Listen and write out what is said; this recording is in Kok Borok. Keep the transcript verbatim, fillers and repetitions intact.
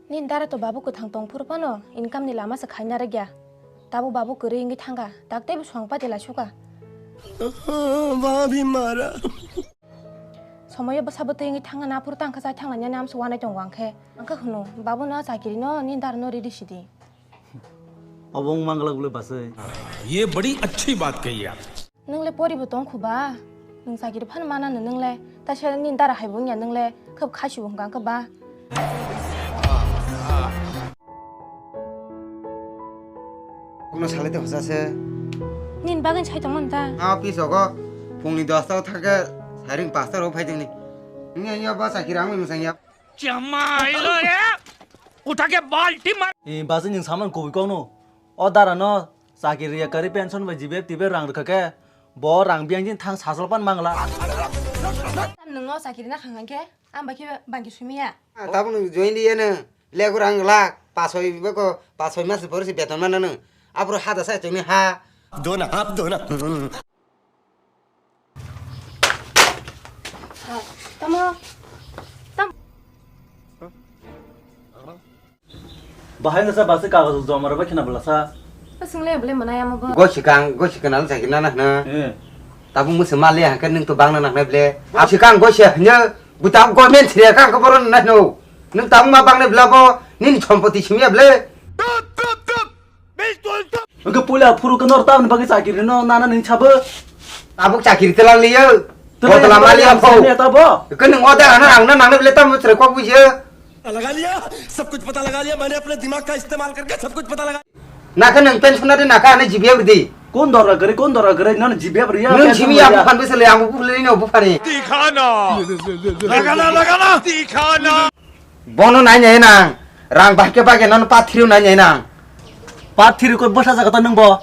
Nini dara to babu kwthang tong phuru phano income ni lama se khaina rwgya. Tabuk babu kwrwi wngwi thangkha, tak teibo swng pati laisuka. वहाँ भी मारा। Somoyo bwsa bwtwi wngwi thangna naphuru tangkha chai thangna nini amsa wanai tongo ang khe. Ang khe hwno, babu no chakiri no nini dara no ridi sidi. Obo wng mangla gule basai. ये बड़ी अच्छी बात कही आप। Nwng le poribo tong kho ba? Nwng chakiri phano mana no nwng le. Ta se nini dara hai bo wngya nwng le. Khub khasi bo hwnkha khe ba. Kono salai te hosa se. Nini bagwi sai tong man ta. A office ogo phungni dosta o thangkhe sairing pasta ro phai tongni. Ngi ya ba chakiri ang mung sangya. Chamailo re. Uthake balti mar. E, basi ning saman kobui kokno. O dara no chakiri ya kari pension bai jibe tibe rang rwkha khe. Bo rang biyang jin thang sasol pan mangla. Nwng no chakiri na khang khe, ang bai khe bangki sumiya. Tabuk nwng join di ya nwng. Lego rang lak, pasoi beko, pasoi mas pore si beton mana nwng. Apro ha da sai chungni ha. Dona, hap dona. Tamo. Tam. Bahai nasa basi kagaz joma rwbai khna bwlasa. Swngle bole manai amo bo. Go sikang, go sikang nang sakina na hna. Eh. Tabuk musu mali hangke nung to bangna nang ble. Ab sikang go se hnya, buta government sriya kang ko boron na hno. Nung tabuk ma bangne bla bo, nini sompoti simya ble. Oke pula phuru ke nor taun bagi chakiri no nana ning chabe. Tabuk chakiri telang liya. Telang Bodola mali liya, apa? Sanya tabo. Ke nung oda ana ang na nang ble tam sre kok buje. पता लगा लिया, सब कुछ पता लगा लिया, मैंने अपने दिमाग का इस्तेमाल करके सब कुछ पता लगा। Naka nang pension ade naka ane jibiya bdi. Kon dora gare, kon dora gare, nana jibiya bri ya. Nung pension jibiya ya. Bukan bisa le ang bukan le no bukan ni. Dikhana. Lagana, lagana. Dikhana. Bono nai nai nang. Rang bahke bahke non pathriu nai nai nang. Pathriu ko basa jaga ta nung bo.